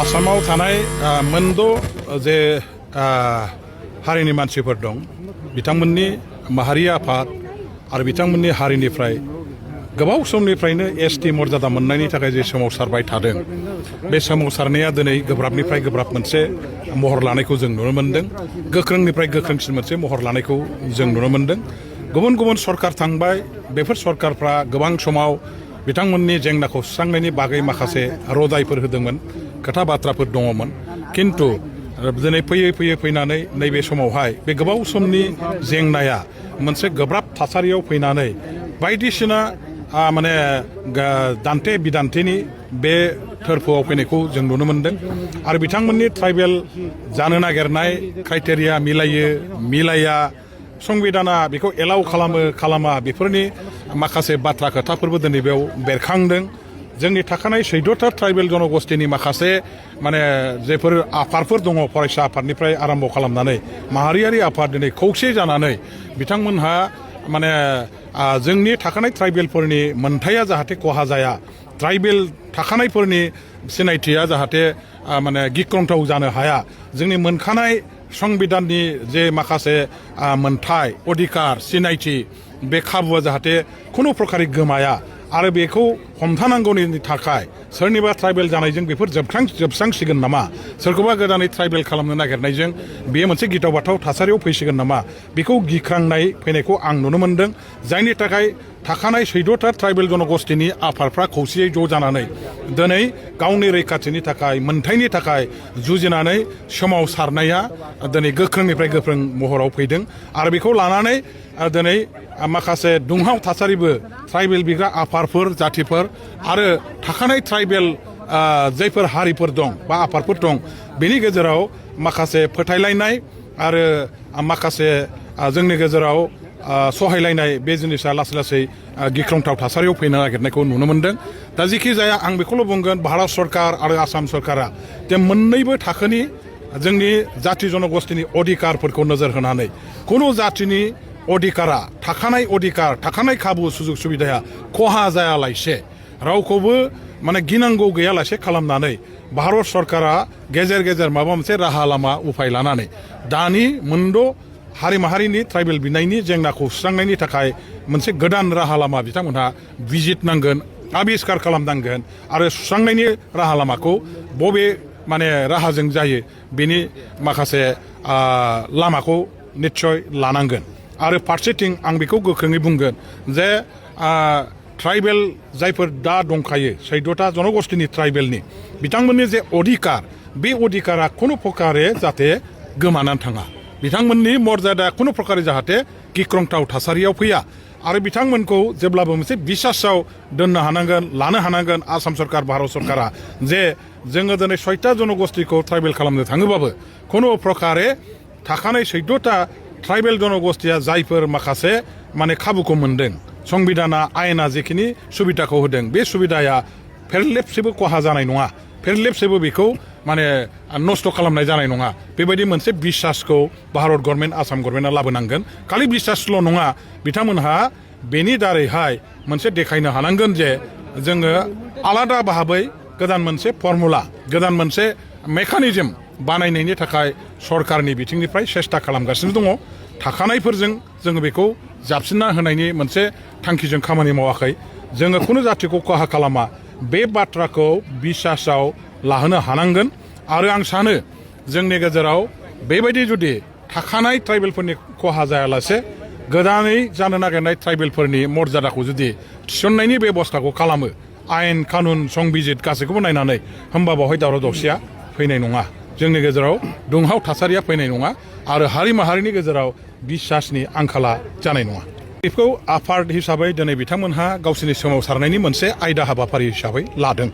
आसामाव थानाय मोनद' जे हारिनि मानसिफोर दं बिथांमोननि माहारि आफाद आरो बिथांमोननि हारिनिफ्राय गोबाव समनिफ्रायनो एसटि मर्यादा मोननायनि थाखाय जे सोमावसारबाय थादों बे सोमावसारनाया दिनै गोब्राबनिफ्राय गोब्राब मोनसे महर लानायखौ जों नुनो मोन्दों गोख्रोंनिफ्राय गोख्रोंसिन मोनसे महर लानायखौ जों नुनो मोन्दों गुबुन गुबुन सरकार थांबाय बेफोर सरकारफ्रा गोबां समाव बिथांमोननि जेंनाखौ सुस्रांनायनि बागै माखासे रदायफोर होदोंमोन खोथा बाथ्राफोर दङमोन किन्तु दिनै फैयै फैनानै नैबे समावहाय बे गोबाव समनि जेंनाया मोनसे गोब्राब थासारियाव फैनानै बायदिसिना माने दान्थे बिदान्थेनि बे थोरफोआव फैनायखौ जों नुनो मोन्दों आरो बिथांमोननि ट्राइबेल जानो नागिरनाय क्राइटेरिया मिलाया संबिधाना बेखौ एलाउ खालामा बेफोरनि माखासे बाथ्रा खोथाफोरबो दिनै बेयाव बेरखांदों जोंनि थाखानाय 14था ट्राइबेल जनगोष्ठीनि माखासे माने जेफोर आफादफोर दङ फरायसा आफादनिफ्राय आरम्भ खालामनानै माहारियारि आफाद दिनै खौसे जानानै बिथांमोनहा माने जोंनि थाखानाय ट्राइबेलफोरनि मोनथाया जाहाथे खहा जाया ट्राइबेल थाखानायफोरनि सिनायथिया जाहाथे माने गिख्रंथाव जानो हाया जोंनि मोनखानाय संबिधाननि जे माखासे मोनथाय अधिकार सिनायथि बे खाबुआ जाहाथे खुनु प्रकारै गोमाया आरो बेखौ हमथानांगौनि थाखाय सोरनिबा ट्राइबेल जानायजों बेफोर जोबस्रांसिगोन नामा सोरखौबा गोदानै ट्राइबेल खालामनो नागिरनायजों बेयो मोनसे गिथाव बाथाव थासारियाव फैसिगोन नामा बेखौ गिख्रांनाय फैनायखौ आं नुनो मोन्दों जायनि थाखाय थाखानाय 14था ट्राइबेल जनगोष्ठीनि आफादफ्रा खौसेयै ज' जानानै दिनै गावनि रैखाथिनि थाखाय मोनथायनि थाखाय जुजिनानै सोमावसारनाया दिनै गोख्रोंनिफ्राय गोख्रों महराव फैदों आरो बेखौ लानानै दिनै माखासे दुंहाव थासारिबो ट्राइबेल बिग्रा आफादफोर जाथिफोर आरो थाखानाय ट्राइबेल जायफोर हारिफोर दं बा आफादफोर दं बेनि गेजेराव माखासे फोथायलायनाय आरो माखासे जोंनि गेजेराव सहायलायनाय बे जिनिसा लासै लासै गिख्रंथाव थासारियाव फैनो नागिरनायखौ नुनो मोन्दों दा जेखि जाया आं बेखौल' बुंगोन भारत सरकार आरो आसाम सरकारा जे मोननैबो थाखोनि जोंनि जाथि जनगोष्ठीनि अधिकारफोरखौ नोजोर होनानै खुनु जाथिनि अधिकारा थाखानाय खाबु सुजुग सुबिदाया खहा जायालासे रावखौबो माने गिनांगौ गैयालासे खालामनानै भारत सरकारा गेजेर गेजेर माबा मोनसे राहा लामा उफाय लानानै दानि मोनद' हारि माहारिनि ट्राइबेल बिनायनि जेंनाखौ सुस्रांनायनि थाखाय मोनसे गोदान राहा लामा बिथांमोनहा बिजिरनांगोन आबिस्कार खालामनांगोन आरो सुस्रांनायनि राहा लामाखौ बबे माने राहाजों जायो बेनि माखासे लामाखौ निस्सय लानांगोन आरो फारसेथिं आं बेखौ गोख्रोङै बुंगोन जे ट्राइबेल जायफोर दा दंखायो 14था जनगोष्ठीनि ट्राइबेलनि बिथांमोननि जे अधिकार बे अधिकारा खुनु प्रकारे जाहाथे गोमानानै थाङा बिथांमोननि मर्यादा खुनु प्रकारे जाहाथे गिख्रंथाव थासारियाव फैया आरो बिथांमोनखौ जेब्लाबो मोनसे बिसासाव दोननो हानांगोन लानो हानांगोन आसाम सरकार भारत सरकारा जे जोङो दिनै 6था जनगोष्ठीखौ ट्राइबेल खालामनो थाङोबाबो खुनु प्रकारे थाखानाय 14था ट्राइबेल जनगोष्ठीया जायफोर माखासे माने खाबुखौ मोन्दों संबिधाना आयेना जेखिनि सुबिदाखौ होदों बे सुबिदाया फेरलेबसेबो खहा जानाय नङा फेरलेबसेबो बेखौ माने नस्थ' खालामनाय जानाय नङा बेबायदि मोनसे बिसासखौ भारत गभर्नमेन्ट आसाम गभर्नमेन्टआ लाबोनांगोन खालि बिसासल' नङा बिथांमोनहा बेनि दारैहाय मोनसे देखायनो हानांगोन जे जोङो आलादा भाबै गोदान मोनसे फर्मुला गोदान मोनसे मेकानिजम बानायनायनि थाखाय सरकारनि बिथिंनिफ्राय सेस्था खालामगासिनो दङ थाखानायफोरजों जोङो बेखौ जाबसिनना होनायनि मोनसे थांखिजों खामानि मावाखै जोङो खुनु जाथिखौ खहा खालामा बे बाथ्राखौ बिसासाव लाहोनो हानांगोन आरो आं सानो जोंनि गेजेराव बेबायदि जुदि थाखानाय ट्राइबेलफोरनि खहा जायालासे गोदानै जानो नागिरनाय ट्राइबेलफोरनि मर्यादाखौ जुदि थिसननायनि बेबस्थाखौ खालामो आयेन कानुन संबिजित गासैखौबो नायनानै होमबा बेवहाय दावराव दावसिया फैनाय नङा जोंनि गेजेराव दुंहाव थासारिया फैनाय नङा आरो हारि माहारिनि गेजेराव बिसासनि आंखाला जानाय नङा बेखौ आफाद हिसाबै दिनै बिथांमोनहा गावसोरनि सोमावसारनायनि मोनसे आयदा हाबाफारि हिसाबै लादों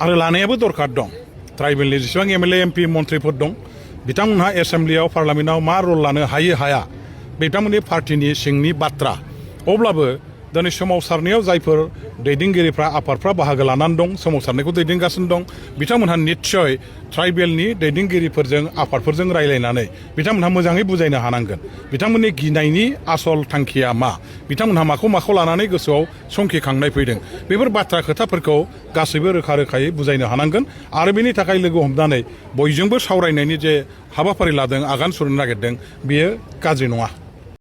आरो लानायाबो दरखार दं ट्राइबेलनि जेसेबां एमएलए एमपि मन्थ्रिफोर दं बिथांमोनहा एसेम्ब्लियाव पार्लामेन्टआव मा रल लानो हायो हाया बिथांमोननि पार्टिनि सिंनि बाथ्रा अब्लाबो दिनै सोमावसारनायाव जायफोर दैदेनगिरिफ्रा आफादफ्रा बाहागो लानानै दं सोमावसारनायखौ दैदेनगासिनो दं बिथांमोनहा निस्सय ट्राइबेलनि दैदेनगिरिफोरजों आफादफोरजों रायज्लायनानै बिथांमोनहा मोजाङै बुजायनो हानांगोन बिथांमोननि गिनायनि आसल थांखिया मा बिथांमोनहा माखौ लानानै गोसोआव संखिखांनाय फैदों बेफोर बाथ्रा खोथाफोरखौ गासैबो रोखा रोखायै बुजायनो हानांगोन आरो बेनि थाखाय लोगो हमनानै बयजोंबो सावरायनायनि जे हाबाफारि लादों आगान सुरनो नागिरदों बेयो गाज्रि नङा